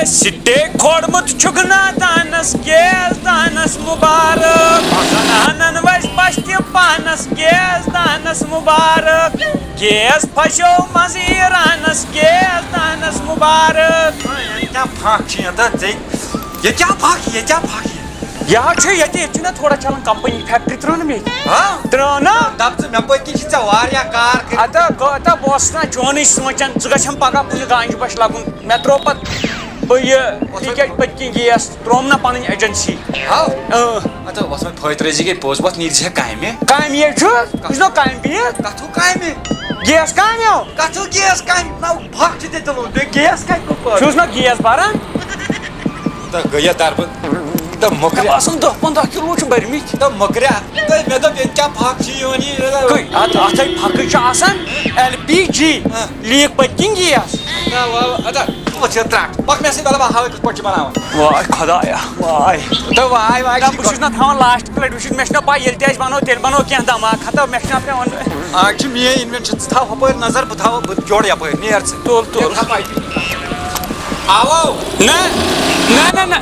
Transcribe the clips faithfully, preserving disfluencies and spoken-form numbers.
سٹے کھوڑمُت چھُکھ نادانس، گیس دانس مُبارک۔ زنانن وَزِ پَژھِ تہِ پانس، گیس دانس مُبارک۔ گیس پھسیو منٛزٕ ایرانس، گیس دانس مُبارک۔ یہِ کیٛاہ پھکھ چھِ یَتھ؟ ژےٚ، یہِ کیٛاہ پھکھ؟ یہِ کیٛاہ پھکھ یہِ؟ یہِ حظ چھُ ییٚتہِ، ییٚتہِ چھُنہ تھوڑا چلان کمپنی، فیکٹری ترٛٲو نہٕ مےٚ ییٚتہِ۔ ہاں؟ ترٛٲو نا؟ دَپ ژٕ، مےٚ پٔتۍ کِنۍ چھِ ژےٚ واریاہ کار کٔرِتھ۔ اَدٕ گوٚو، اَدٕ بہٕ اوسُس نہ چونٕے سونٛچان، ژٕ گژھٮ۪م پگاہ کُنہِ گانجہِ بَچھ لَگُن۔ مےٚ ترٛوو پَتہٕ بہٕ یہِ، اوس یہِ وۄنۍ کیٛازِ پٔتۍ کِنۍ گیس ترٛووُم نہ پَنٕنۍ ایجنسی۔ ہاو؟ اۭں۔ اَدٕ اوس وۄنۍ فٲیدٕ روزی گٔے پوٚز، وۄتھ نیٖرۍ زِ ہا کامہِ۔ کامہِ یے چھُ، یہِ چھُنہ کامہِ بِہِتھ۔ کَتھُو کامہِ؟ گیس کامہِ ہو۔ کَتھُو گیس کامہِ؟ نہ، پھکھ چھِ تیٚلہِ تُلُن، بیٚیہِ گیس کَتہِ کوٚت پٲدٕ؟ چھُس نہ گیس بَران۔ تہٕ گٔیہ دربہٕ، تہٕ مۄکرِ۔ مےٚ باسان دَہ پنٛداہ کِلوٗ چھِ بٔرمٕتۍ۔ تہٕ مۄکرِ، تہٕ مےٚ دوٚپ، ییٚتہِ کیٛاہ پھکھ چھِ یِوان یہِ؟ کٔہۍ؟ اَتھ، اَتھَے پھکٕے چھِ آسان۔ ایل پی جی، ہاں۔ لیٖک پٔتۍ کِنۍ گیس۔ نہ، وَلہٕ، اَدٕ، وۄتھ یہِ ترٛٹھ۔ پَکھ مےٚ سۭتۍ، وَلہٕ بہٕ ہاوَے کِتھ پٲٹھۍ چھِ بَناوان۔ واے خۄدایا، واے۔ تہٕ واے، واے نہ، چھِ بہٕ چھُس نہ تھاوان لاسٹ پٮ۪ٹھ، وٕچھِتھ مےٚ چھُنہ پَے، ییٚلہِ تہِ اَسہِ بَنو، تیٚلہِ بَنو کینٛہہ دھماکہٕ ہَتہ، مےٚ چھُنہ پٮ۪وان۔ آز چھِ میٛٲنۍ اِنوینشن، ژٕ تھاو ہُپٲرۍ نظر، بہٕ تھاوٕ، بہٕ جوڑٕ یپٲرۍ، نیر ژٕ۔ تُل، تُل۔ نیر ژٕ ہُپٲرۍ۔ آوو۔ نہ، نہ، نہ، نہ۔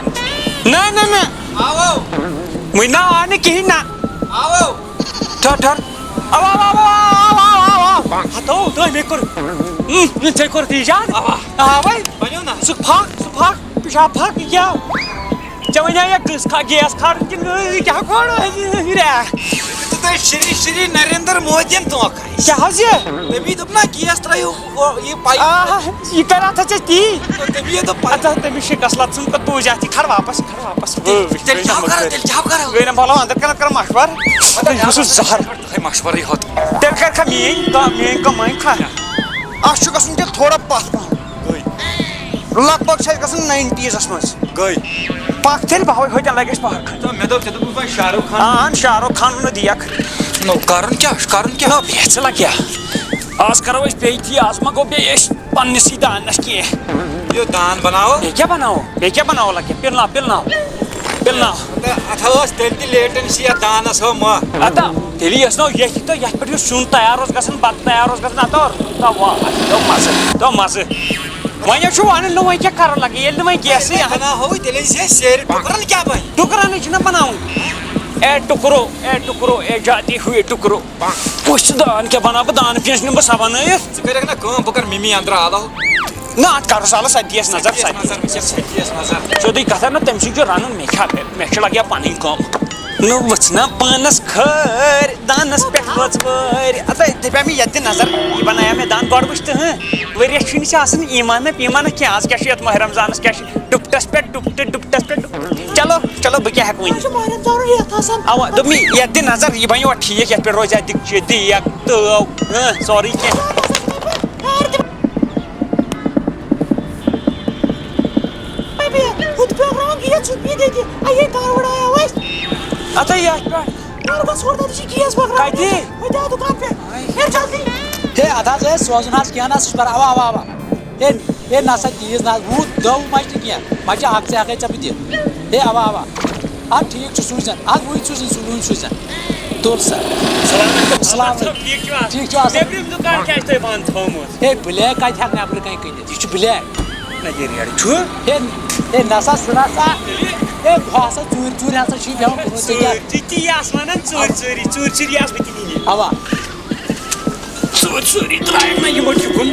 نہ، نہ، نہ۔ آوو۔ وٕنہِ نہ آو نہٕ کِہیٖنۍ نہ۔ آوو۔ ٹھٔہر، ٹھٔہر۔ آو، آو، آو۔ ہتو، تُہۍ مےٚ کوٚر۔ اۭں، ژےٚ کوٚرُتھ ایجاد۔ اوا۔ آوے۔ ؤنِو نہ۔ سُہ پھکھ، سُہ پھکھ، پِشاب پھکھ، یہِ کیٛاہ؟ ژےٚ وَنیٛا یہِ کٔژ کھا-، گیس کھارُن کِنہٕ یہِ کیٛاہ کھارُن؟ ژٕ تۄہہِ شری شری نریندر مودیَن دھوکہ۔ کیٛاہ حظ یہِ؟ تٔمی دوٚپ نہ گیس ترٛٲیِو، ہُہ، یہِ پایِپ۔ آ، یہِ کَرِ اَتھ ژےٚ تی۔ تٔمی دوٚپ پایِپ۔ اَدٕ تٔمِس چھِ کَسلَت ژھٕنمٕژ، تُج اَتھ یہِ، کھڑ واپَس، کھڑ واپَس۔ تیٚلہِ، تیٚلہِ کیٛاہ کَرو، تیٚلہِ کیٛاہ کَرو؟ گٔے نہ بَلو اَندَر کَنَن کَرو مَشوَرٕ۔ تیٚلہِ چھُ سُہ زَہر۔ تۄہہِ مَشوَرٕے ہوت۔ تیٚلہِ کَرِ کھا میٛٲنۍ کٲم، میٛٲنۍ کٲم وۄنۍ کھا؟ اَسہِ چھُ گژھُن تیٚلہِ تھوڑا پَتھ پَہَن۔ گٔے۔ لگ بگ چھِ اَسہِ گژھُن ناینٹیٖزَس منٛز۔ گٔے۔ پَکھ تیٚلہِ بہوے ہوتٮ۪ن لَگہِ اَسہِ پَہر کھنٛڈ۔ تہٕ مےٚ دوٚپ، ژےٚ دوٚپُتھ وۄنۍ شاہ رُخ خان۔ آ، اہن، شاہ رُخ خان ووٚن نہٕ دِیَکھ۔ نو، کَرُن کیٛاہ چھُ، کَرُن کیٛاہ؟ نہ، یَتھ ژٕ لَگہِ ہا۔ آز کَرو أسۍ بیٚیہِ تی، آز ما گوٚو بیٚیہِ أسۍ پنٛنِسٕے دانَس کینٛہہ۔ یہِ دان بَناوو۔ بیٚیہِ کیٛاہ بَناوو؟ بیٚیہِ کیٛاہ بَناوو لَگہِ؟ پِلناو، پِلناو، پِلناو۔ تہٕ اَتھ ہا ٲس تیٚلہِ تہِ لیٹَن چھِ یَتھ دانَس ہٲو مَہ۔ اَدٕ تیٚلہِ یۄس نہٕ ییٚتھۍ تہٕ یَتھ پٮ۪ٹھ یُس سیُن تیار اوس گژھان، بَتہٕ تیار اوس گژھان، اَتھ اوس، تہٕ وَ-، تہٕ مَزٕ، تہٕ مَزٕ۔ وۄنۍ حظ چھُ وَنُن نہٕ، وۄنۍ کیٛاہ کَرو لَگہِ، ییٚلہِ نہٕ وۄنۍ گیسٕے اَتھ۔ بَناوہوے، تیٚلہِ أسۍ ہے سیرِ ٹُکرَن کیٛاہ بَنہِ؟ ٹُکرَنٕے چھُنہ بَناوُن۔ اے ٹُکرو، اے ٹُکرو، اے جاتی ہوئے ٹُکرو۔ وٕچھ ژٕ دان کیٛاہ بَناو بہٕ، دانہٕ پیٖنٛژ نِمہٕ بہٕ سۄ بَنٲیِتھ۔ ژٕ کَرَکھ نہ کٲم، بہٕ کَرٕ مِمی اَنٛدرٕ آلَو۔ نہ، اَتھ کَرُس آلَو، سۄ دِیَس نظر، سۄ دِیَس نظر، وٕچھَس، سۄ دِیَس نظر۔ سیوٚدُے کَتھا نہ، تٔمۍ سٕے چھُ رَنُن، مےٚ چھا، مےٚ چھِ لَگان پَنٕنۍ کٲم۔ نہ وٕژھ نہ پانَس خٲرۍ، دانَس پٮ۪ٹھ وٲژ وٲرۍ۔ اَدٕ دَپیٛا مےٚ یَتھ دِ نظر، یہِ بَنایٛا مےٚ دان گۄڈٕ وٕچھ تہٕ، ہٕنٛہ، ؤریَس چھُے نہٕ ژےٚ آسان ایٖمانہ پیٖمانہ کینٛہہ، آز کیٛاہ چھُ یَتھ ماہِ رمضانَس، کیٛاہ چھُ ڈُپٹَس پٮ۪ٹھ ڈُپٹہٕ، ڈُپٹَس پٮ۪ٹھ ڈُپٹہٕ۔ چلو، چلو، بہٕ کیٛاہ ہٮ۪کہٕ ؤنِتھ؟ ماہِ رمضانُن رٮ۪تھ آسان۔ اَوا، دوٚپ مےٚ یَتھ دِ نظر، یہِ بَنیو ٹھیٖک، یَتھ پٮ۪ٹھ روزِ اَتھ دِکچہِ، دیگ، تٲو، ہٕنٛہ، سورُے کینٛہہ۔ ہُتہِ پیوٚو رنٛگ، یہِ ژھُپہِ دِتہِ۔ اَیے گاوُڑ آیو اَسہِ۔ اَتھے یَتھ پٮ۪ٹھ۔ وَلہٕ گژھ ہورٕ، تَتہِ چھِ گیس بٲگراوان۔ کَتہِ؟ ہُتہِ آو دُکان پٮ۪ٹھ۔ ہے۔ ہیر جلدی۔ ہے، اَدٕ حظ، ہے، سوزُن حظ کینٛہہ نہ، سُہ چھُ پَران۔ اَوا، اَوا، اَوا۔ ہے، ہے، نہ سا تیٖژ نہ حظ، وُہ، دَہ ما چھِ کینٛہہ۔ ما چھِ اَکھ ژےٚ ہٮ۪کَے ژےٚ بہٕ دِتھ۔ ہے، اَوا، اَوا۔ اَدٕ ٹھیٖک چھُ، سوٗززٮ۪ن۔ اَدٕ وٕنۍ سوٗززٮ۪ن، سُہ وٕنۍ سوٗززٮ۪ن۔ تُل سا۔ السلام علیکم۔ السلام علیکم۔ ٹھیٖک چھِو حظ؟ ٹھیٖک چھِو حظ؟ نیٚبرِم دُکان کیٛازِ چھِ تۄہہِ بنٛد تھوٚومُت؟ ہے، بٕلیک کَتہِ ہٮ۪کہٕ نٮ۪برٕ کَنہِ کٕنِتھ؟ یہِ چھُ بٕلیک۔ نہ، یہِ ریڈ چھُ۔ ہے، ہے، نہ سا، سُہ نہ سا۔ ہے، بہٕ ہسا ژوٗرِ ژوٗرِ ہسا چھُے بیٚہوان کُنُے زٔنۍ۔ ژوٗرِ تہِ، تی آس وَنان، ژوٗرِ ژوٗرِ، ژوٗرِ ژوٗرِ آس بہٕ تہِ نِنہِ۔ اَوا۔ ژوٗرِ ژوٗرِ ترٛایَکھ نہ یِمو یِکُن۔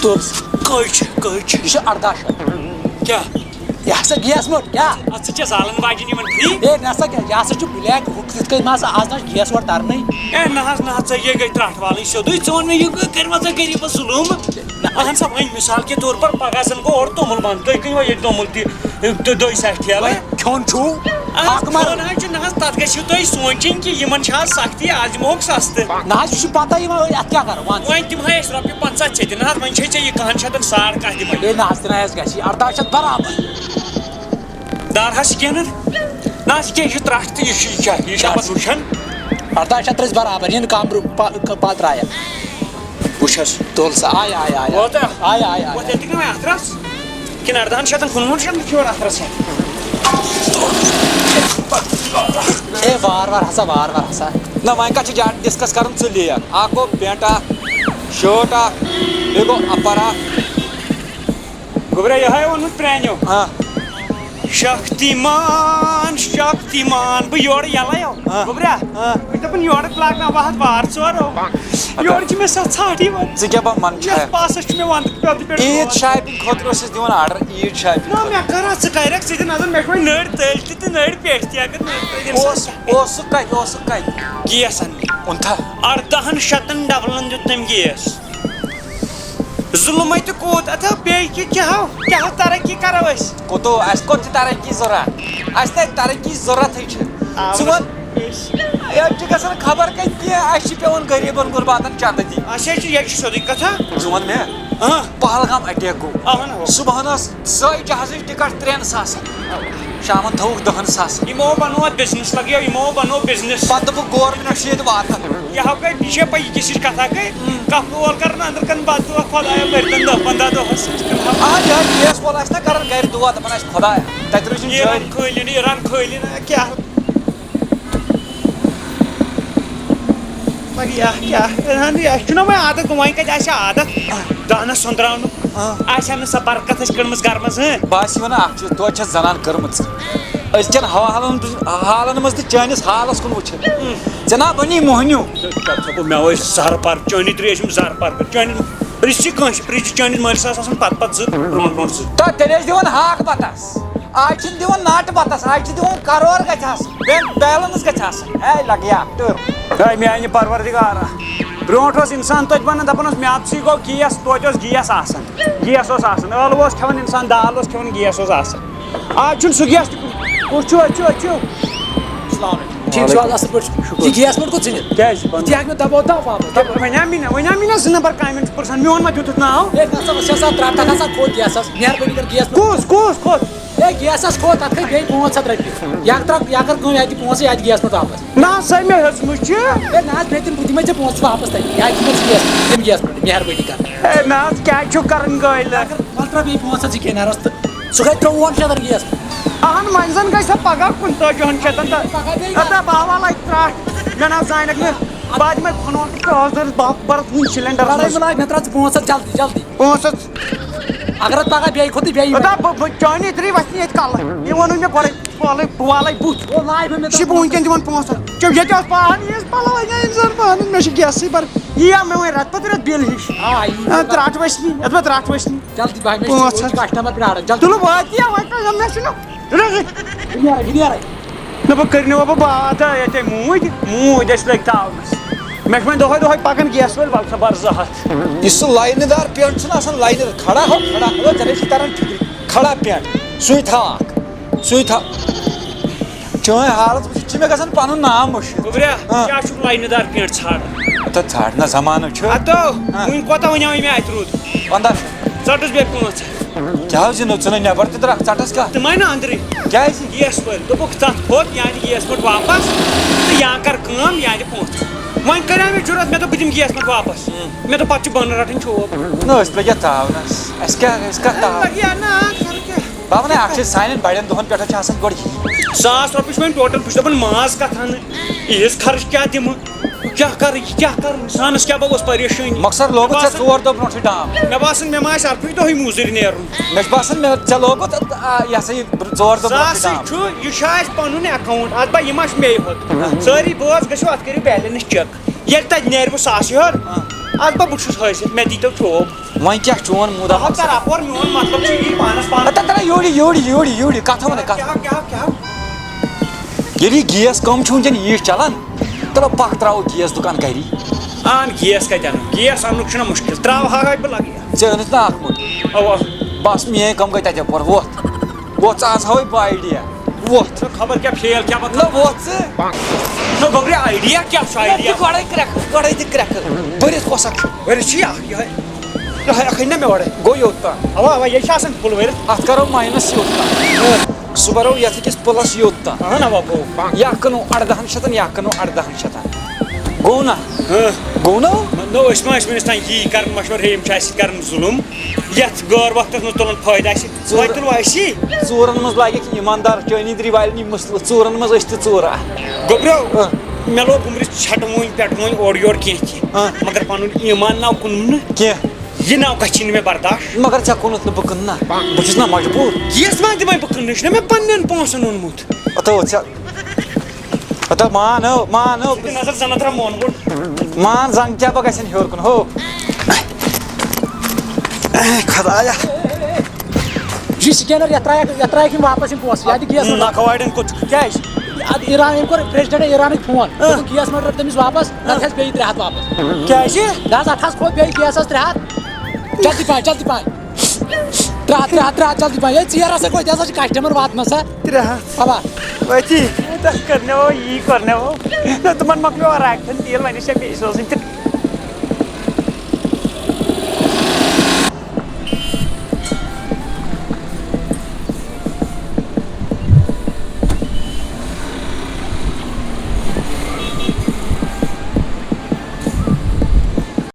دوٚپُس۔ کٔہۍ چھِ، کٔہۍ چھِ؟ یہِ چھُ اَرداہ شیٚتھ۔ کیٛاہ؟ یہِ ہسا گیس موٚٹ، کیٛاہ؟ اَتھ سۭتۍ چھےٚ زالَن واجِنۍ یِوان فِرٛی؟ ہے، نہ سا کیٛاہ، یہِ ہسا چھُ بٕلیک، ہُہ کِتھ کٔنۍ ما سا آز نہ چھُ گیس اورٕ تَرنٕے۔ ہے، نہ حظ، نہ حظ، ژےٚ یے گٔے ترٛٹھ والٕنۍ سیوٚدُے۔ ژٕ وَن مےٚ، یہِ کٔرۍ وۄنۍ ژےٚ غریٖبَس ظُلُم؟ نہ۔ اَہَن سا، وۄنۍ مِثال کے طور پر پَگاہ زَن گوٚو اورٕ توٚمُل بنٛد، تُہۍ کٕنِو ییٚتہِ توٚمُل تہِ، تہٕ دۄیہِ سَتہِ ٹھیلہٕ۔ وۄنۍ کھیوٚن چھُو؟ اَہَن، حق مَرُن۔ کھیوٚن حظ چھُ، نہ حظ، تَتھ گٔژھِو تُہۍ سونٛچِنۍ کہِ یِمَن چھِ آز سختی، آز دِمہوکھ سَستہٕ۔ نہ حظ، یہِ چھُ پَتہ یِوان، اَتھ کیٛاہ کَرو، وَن ژٕ۔ وۄنۍ دِمہٕ ہا أسۍ رۄپیہِ پنٛژاہ ژےٚ تہِ، نہ حظ، وۄنۍ چھے ژےٚ یہِ کَہَن شَتَن ساڑ کَہہ دِمَے۔ ہے نہ حظ، تہِ نہ حظ گژھِ، اَرداہ شَتھ برابر۔ دار حظ چھِ کینٛہہ نہٕ۔ نہ حظ، یہِ کیٛاہ، یہِ چھُ ترٛٹھ تہٕ یہِ چھُ، یہِ چھا، یہِ چھا پَتہٕ وٕچھان؟ اَرداہ شَتھ ترٛٲوِس برابر، یِنہٕ کَم برو-، پَ-، ک-، پَتہٕ ترٛایَکھ۔ وٕچھ حظ۔ تُل سا، آے، آے، آے، آے۔ ووت ہا؟ آے، آے، آے، ووت آے۔ ییٚتہِ کَمہِ اَتھٕ رَس؟ کِنہٕ اَردَہَن شَتَن کُنوُہَن شَتَن چھُ یورٕ اَتھٕ رَس ہٮ۪تھ؟ اے، وار وار ہسا، وار وار ہسا۔ نہ، وۄنۍ کَتھ چھِ زیادٕ ڈِسکَس کَرُن؟ ژٕ لیکھ۔ اَکھ گوٚو پٮ۪نٛٹ اَکھ، شٲٹ اَکھ، بیٚیہِ گوٚو اَپَر اَکھ۔ گوٚبرا، یِہوٚے ووٚنمُت پرٛانیو۔ آ۔ شکتیمان، شکتیمان، بہٕ یورٕ یَلَے۔ آ۔ گوٚبرا، آ۔ بہٕ دَپان یورٕ لاگناو بہٕ اَتھ وار ژور۔ یورٕ چھِ مےٚ سۄ ژھٹھ یِوان۔ ژٕ کیٛاہ بَن منٛدچھان؟ یَتھ پاسَس چھُ مےٚ وَنٛدٕ پٮ۪وان تہِ پٮ۪ٹھ عیٖد روزُن۔ شاپِنٛگ خٲطرٕ اوسُس دِوان آرڈر، عیٖد شاپِنٛگ۔ نہ، مےٚ کَر حظ ژٕ کَرٮ۪کھ، ژٕ دِ نظر، مےٚ چھُ وۄنۍ نٔرۍ تٔلۍ تہِ تہٕ نٔرۍ پٮ۪ٹھۍ تہِ، اگر نٔرۍ تٔلۍ اِنسان اوس، اوسُکھ کَتہِ، اوسُکھ کَتہِ؟ گیس اَننہِ۔ اوٚنتھا؟ اَردَہَن شَتَن ڈبلَن دیُت تٔمۍ گیس۔ ظُلمٕے تہِ کوٗت، اَتھ ہا بیٚیہِ کہِ-، کیٛاہ ہو، کیٛاہ ہو ترقی کَرو أسۍ؟ کوٚتو؟ اَسہِ کوٚت چھِ ترقی ضوٚرَتھ؟ اَسہِ تہِ ترقی ضوٚرَتھٕے چھِ۔ آ، ژٕ وَن، أسۍ ییٚتہِ چھِ گژھان خبر کَتہِ کینٛہہ، اَسہِ چھِ پٮ۪وان غریٖبَن غُرباتَن چَندٕ دِنۍ۔ اَسہِ حظ چھِ، ییٚتہِ چھِ سیوٚدُے کَتھا۔ ژٕ وَن مےٚ، ہاں۔ پہلگام اَٹیک گوٚو۔ اَہَن ہو۔ صُبحَن ٲس سۄے جہازٕچ ٹِکَٹ ترٛٮ۪ن ساسَن۔ شامَن تھٲوٕکھ دَہَن ساسَن۔ یِمو بَنوو اَتھ بِزنِس لَگیو، یِمو بَنوو بِزنِس۔ پَتہٕ دوٚپُکھ گورمٮ۪نٛٹ چھِ ییٚتہِ واتان۔ یہِ ہا گٔے، یہِ چھےٚ پَیی کِژھ ہِش کَتھا گٔے۔ کَتھ لول کَرُن أنٛدرٕ کَنہِ بَتہٕ دۄہ خۄدایا مٔرۍتَن دَہ پنٛداہ دۄہ ٲسۍ أسۍ کَران۔ آ، یہِ ہا گیس وول آسہِ نا کَران گَرِ دُعا، دَپان آسہِ خۄدایا، تَتہِ روٗزِن یہِ جٲرۍ۔ رَن کھٲلِن، یہِ رَن کھٲلِن، کیٛاہ؟ مگر یہِ اَکھ کیٛاہ؟ اَہَن، یہِ اَسہِ چھُنہ وۄنۍ عادت، وۄنۍ کَتہِ آسہِ عادت آ۔ دانَس سۄنٛدراونُک؟ آ۔ آسہِ ہا نہٕ سۄ برکت اَسہِ کٔڑمٕژ گَرٕ منٛز، ہٕنٛہ؟ بہٕ آسہِ وَنان اَکھ چیٖز، توتہِ چھےٚ زَنان کٔرمٕژ۔ أزکٮ۪ن حوالَن، حالَن منٛز تہٕ چٲنِس حالَس کُن وٕچھِتھ۔ ژےٚ نا بَنی موٚہنیوٗ۔ ژےٚ ژھۄپہٕ مےٚ ٲسۍ زَرٕ پَر، چٲنی ترٛیش یِم زَرٕ پَر کٔرۍ۔ چٲنی رِشتہٕ کٲنٛسہِ، رِشتہٕ چٲنِس مٲلِس آسہٕ آسان پَتہٕ پَتہٕ زٕ برونٛٹھ برونٛٹھ زٕ۔ تَتھ تیٚلہِ ٲسۍ دِوان ہاکھ بَتَس۔ آز چھِنہٕ دِوان نَٹ بَتَس، آز چھِ دِوان کَرور گژھِ آسُن، بینک بیلنس گژھِ آسُن۔ ہے لَگہِ ہا ٹٕر۔ ہے میٛانہِ پروردگارا، برونٛٹھ اوس اِنسان توتہِ وَنان، دَپان اوس، مےٚ اَتسٕے گوٚو گیس، توتہِ اوس گیس آسان۔ گیس اوس آسان، ٲلوٕ اوس کھٮ۪وان اِنسان، دال اوس کھٮ۪وان، گیس اوس آسان۔ آز چھُنہٕ سُہ گیس تہِ کُنہِ۔ کُس چھُو، أسۍ چھِو، أسۍ چھِو۔ السلام علیکم۔ ٹھیٖک چھِو حظ، اَصٕل پٲٹھۍ؟ شُکُر۔ یہِ گیس مٔٹ کوٚت ژھٕنِتھ؟ کیٛازِ؟ یہِ تہِ ہٮ۪کہٕ مےٚ دَبو دَب واپَس۔ دَپ، وۄنۍ آو مےٚ نا، وۄنۍ آو مےٚ نا زٕ نمبر کامٮ۪ن چھُ پرٛژھان، میون ما دیُتُتھ ناو؟ ہے، نہ سا، وۄنۍ چھِ آسان ترٛٹھ، تَتھ آسان کھوٚت گیسَس۔ مہربٲنی کٔرِتھ گیس مٔٹ۔ کُس، کُس، کُس؟ ہے، گیسَس کھوٚت، تَتھ کھٔتۍ بیٚیہِ پانٛژھ ہَتھ رۄپیہِ۔ یہِ اَکھ ترٛٹھ، یہِ اَکھ کٔر کٲم، یہِ اَتہِ دِ پانٛژھ ہَتھ، یہِ اَتہِ گیس مٔٹ واپَس۔ نہ سا، مےٚ ہیوٚژمُت چھُ۔ ہے، نہ حظ، مےٚ تِم، بہٕ دِمَے ژےٚ پونٛسہٕ واپَس تَتہِ۔ یہِ اَتہِ دِمَے ژٕ گیس، دِم گیس مٔٹ، مہربٲنی کَر۔ ہے، نہ حظ، کیٛازِ چھُو کَران گٲلۍ؟ وَلہٕ ترٛاو بیٚیہِ پانٛژھ ہَتھ زٕ کینٛہہ نہ رَس تہٕ۔ سُہ گٔے ترٛۆوُہَن شیٚتَن گیس۔ اہن، وۄنۍ زن گژھِ ہا پگاہ کُنتٲجِہن شیٚتن تہٕ پگاہ بیٚیہِ اَدا باوا لگہِ ترٛٹھ۔ مےٚ نہ زانکھ نہٕ۔ بہٕ دِمے خۄنوس تہٕ ٲس دٔرِس بہہ بہٕ برس وُنہِ سلینڈرس پگاہ منٛز۔ مِلاے، مےٚ ترٛاو ژٕ پانٛژھ ہتھ جلدی، جلدی۔ پانٛژھ ہتھ۔ اگر اتھ پگاہ بیٚیہِ کھوٚتُے بیٚیہِ یِمے۔ اَدا بہٕ، بہٕ چٲنی ترٛی وَسہِ نہٕ ییٚتہِ کَلہٕ۔ یہِ ووٚنُے مےٚ گۄڈَے، بہٕ والے، بہٕ والے بُتھ۔ او، لاے وۄنۍ مےٚ یہِ چھِ بہٕ وٕنکٮ۪ن دِوان پانٛژھ ہتھ۔ ژےٚ ییٚتہِ اوس پہن یہِ ٲسۍ پَلو اَنان اِنسان پانہٕ، مےٚ چھِ گیسٕے بَر۔ یی آو مےٚ وۄنۍ رٮ۪تہٕ پَتہٕ رٮ۪تہٕ بِل ہِش۔ آ، یی۔ آ، ترٛٹھ وٕچھنہِ، یَتھ منٛز ترٛٹھ وٕچھنہِ۔ جلدی پہن، مےٚ چھِ پانٛژھ ہتھ۔ کسٹمر پرٛاران، جلدی۔ تُلہٕ وٲتی آو وۄنۍ کَنہِ، مےٚ چھُنہٕ۔ یہِ نیرَے، یہِ نیرَے۔ نہ، بہٕ کٔرۍ نہٕ وۄنۍ بہٕ با-، اَتھ ییٚتے موٗدۍ، موٗدۍ اَسہِ لٔگۍ تاونَس۔ مےٚ چھِ وۄنۍ دۄہَے دۄہَے پَکان گیس وٲلۍ، وَلہٕ سا بَر زٕ ہَتھ۔ یُس سُہ لاینہٕ دار پٮ۪نٛٹ چھُنہٕ آسان، لاینہٕ کھڑا ہو، کھڑا ہو، ژےٚ نے چھِ تَران فِکرِ۔ کھڑا پٮ۪نٛٹ، سُے تھاو اَکھ، سُے تھاو۔ چٲنۍ حالت وٕچھِتھ چھِ مےٚ گژھان پَنُن ناو مٔشِتھ۔ گوٚبریا، ہاں۔ کیٛاہ چھُکھ لاینہٕ دار پٮ۪نٛٹ ژھانٛڈان؟ تہٕ ژھانٛڈ نہ زمانہٕ چھُ۔ ہتو، ہاں۔ وٕنہِ کوتاہ وَنیٛاوُے مےٚ اَتہِ روٗد؟ پنٛداہ شیٚتھ۔ ژَٹُس بیٚیہِ پانٛژھ ہَتھ۔ کیٛاہ حظ یہِ نہٕ ژٕ نہٕ نٮ۪بر تہِ درٛاکھ، ژَٹَس کَتھ؟ تِم آے نہٕ أنٛدرٕے۔ کیٛازِ؟ گیس وٲلۍ۔ دوٚپُکھ، "ژَتھ کھوٚت، یا دِ گیس مٔٹ واپس تہٕ یا کر کٲم، یا دِ پونٛسہٕ۔" وۄنۍ کریٛاو مےٚ جُرت، مےٚ دوٚپ، "بہٕ دِمہٕ گیس مٔٹ واپس۔" مےٚ دوٚپ، "پَتہٕ چھُ بَنہٕ رَٹٕنۍ چوب۔" نہ، أسۍ پَزِ اَتھ تاونَس۔ اَسہِ کیٛاہ، أسۍ کَتھ تاونَس؟ لگہِ ہا نہ، خبر کیٛاہ۔ بہٕ وَنَے، اَکھ چھِ سانٮ۪ن بَڑٮ۪ن دۄہَن پٮ۪ٹھ چھِ آسان گۄڈٕ یی۔ ساس رۄپیہِ چھِ وۄنۍ ٹوٹل، بہٕ چھُس دَپان، ماز کَتھ اَنہٕ؟ عیٖذ خرٕچ کیٛاہ دِمہٕ؟ بہٕ کیٛاہ کَرٕ؟ یہِ کیٛاہ کَرٕ؟ اِنسانَس کیٛاہ بَوَس پریشٲنی؟ مۄخصر لوگُت مےٚ ژےٚ باسان، ژور دۄہ برونٛٹھٕے ڈام۔ مےٚ باسان، مےٚ ما آسہِ اَکُے دۄہٕے موٚزوٗرۍ نیرُن۔ مےٚ چھُ باسان، مےٚ، ژےٚ لوگُت، آ، یہِ ہسا یہِ ژور دۄہ برونٛٹھٕے ساسٕے ڈام۔ چھُ، یہِ چھُ اَسہِ پَنُن account، اَتھ با، یہِ ما چھُ مےٚ یوت۔ سٲری بٲژ گٔژھِو، اَتھ کٔرِو balance check۔ ییٚلہِ تَتہِ نیرِ وۄنۍ ساس یورٕ، آ۔ اَتھ با بہٕ چھُس حٲصِل، مےٚ دیٖتو چوب۔ وۄنۍ کیٛاہ چون موٗدا اَتھ مقصد؟ کَر اَپور، میون مطلب چھُ یی پانَس پانَس۔ اَتھ ترٛاو یورٕ، یورٕ، یورٕ، یورٕ، کَتھ وَنہٕ، کَتھ؟ کیٛاہ، کیٛاہ، کیٛاہ؟ ییٚلہِ یہِ گیس کٲم چھِ وٕنکٮ۪ن ییٖژ چلان، تَلہٕ پَکھ ترٛاوو گیس دُکان گَری۔ اَہَن، گیس کَتہِ اَنو؟ گیس اَننُک چھُنہ مُشکِل، ترٛاوہاے بہٕ لَگہٕ۔ ژےٚ أنِتھ نہ اَکھ مُٹھ۔ اَوا۔ بَس، میٛٲنۍ کٲم گٔے تَتہِ اَپور، وۄتھ۔ وۄتھ، ژٕ اَنہٕ ہاوٕے بہٕ idea۔ وۄتھ۔ خبر کیٛاہ fail کیٛاہ بَکار۔ نہ، وۄتھ ژٕ۔ نہ، گوٚبرِ، idea کیٛاہ چھُ نہ، idea؟ دِ گۄڈَے کرٛٮ۪کھ، گۄڈَے دِ کرٛٮ۪کھ۔ بٔرِتھ کۄس اَکھ چھُ؟ بٔرِتھ چھِ یہِ اَکھ یِہوٚے۔ یِہوٚے اَکھ أنۍ نہ مےٚ اورَے۔ گوٚو یوٚت تام۔ اَوا، اَوا، یہِ چھِ آسان full بٔرِتھ۔ اَتھ کَرو minus یوٚت تام۔ سُہ بَرو یَتھ أکِس plus یوٚت تام۔ اَہَن، اَوا، گوٚو۔ یہِ اَکھ کٕنو اَردَہَن شَتَن، یہِ اَکھ کٕنو اَردَہَن شَتَن۔ گوٚو نا؟ ہاں۔ گوٚو نا؟ نہ، أسۍ ما ٲسۍ وٕنِس تام یی کَران مَشوَرٕ، ہے، یِم چھِ اَسہِ سۭتۍ کَران ظُلُم۔ یَتھ غٲر وقتَس منٛز تُلان فٲیدٕ اَسہِ۔ ژوٗر-، وۄنۍ تُلو اَسی۔ ژوٗرَن منٛز لاگٮ۪کھ ایٖماندار، چٲنی دِری والٮ۪ن یہِ مسلہٕ، ژوٗرَن منٛز أسۍ تہِ ژوٗرا۔ گوٚبرو، ہاں۔ مےٚ لوگ عُمرِ ژھٮ۪ٹہٕ وٲنۍ پٮ۪ٹہٕ وٲنۍ اورٕ یورٕ کینٛہہ کینٛہہ۔ ہاں۔ مگر پَنُن ایٖمان ناو کُنُم نہٕ۔ کینٛہہ۔ یہِ نوکَتھ چھِنہٕ مےٚ برداش۔ مگر ژےٚ کُنُتھ نہٕ بہٕ کٕنہٕ نا، بہٕ چھُس نا مجبوٗر۔ گیس ما دِمَے بہٕ کٕننہٕ، یہِ چھُنہ مےٚ پنٛنٮ۪ن پونٛسَن اوٚنمُت۔ ہتو ژےٚ، ہتو مان ہو، مان ہو۔ دِ نظر زَنہٕ ترٛاو مون گوٚٹ۔ مان زنگ کیٛاہ بہٕ گژھن ہیوٚر کُن ہو۔ خدایا۔ یہِ سکینر یتھ ترایکھ، یتھ ترایکھ یِم واپس یِم پونٛسہٕ، یا دِ گیس مٔٹر۔ نکھٕ واڑٮ۪ن کوٚت چھُکھ؟ کیٛازِ؟ اتھ ایران، أمۍ کوٚر پریزیڈنٹ ایرانٕکۍ فون۔ دوٚپُن، گیس مٔٹر تٔمِس واپس، نتہٕ ہٮ۪س بیٚیہِ ترٛےٚ ہتھ واپس۔ کیٛازِ؟ نہ حظ، اتھ حظ کھوٚت بیٚیہِ گیسس ترٛےٚ ہتھ۔ جلدی پہن، جلدی پہن۔ ترٛےٚ ہتھ، ترٛےٚ ہتھ، ترٛےٚ ہتھ، جلدی پہن۔ ہے، ژیر ہسا گوٚو، یہِ ہسا چھُ کسٹمر واتنس، ہا۔ ترٛےٚ ہتھ۔ اوا۔ وتی، تَتھ کَرناوو، یی کَرناوو۔ نہ، تِمَن مۄکلیو راکھن تیٖل، وۄنۍ چھےٚ بیٚیہِ سوزٕنۍ تہٕ۔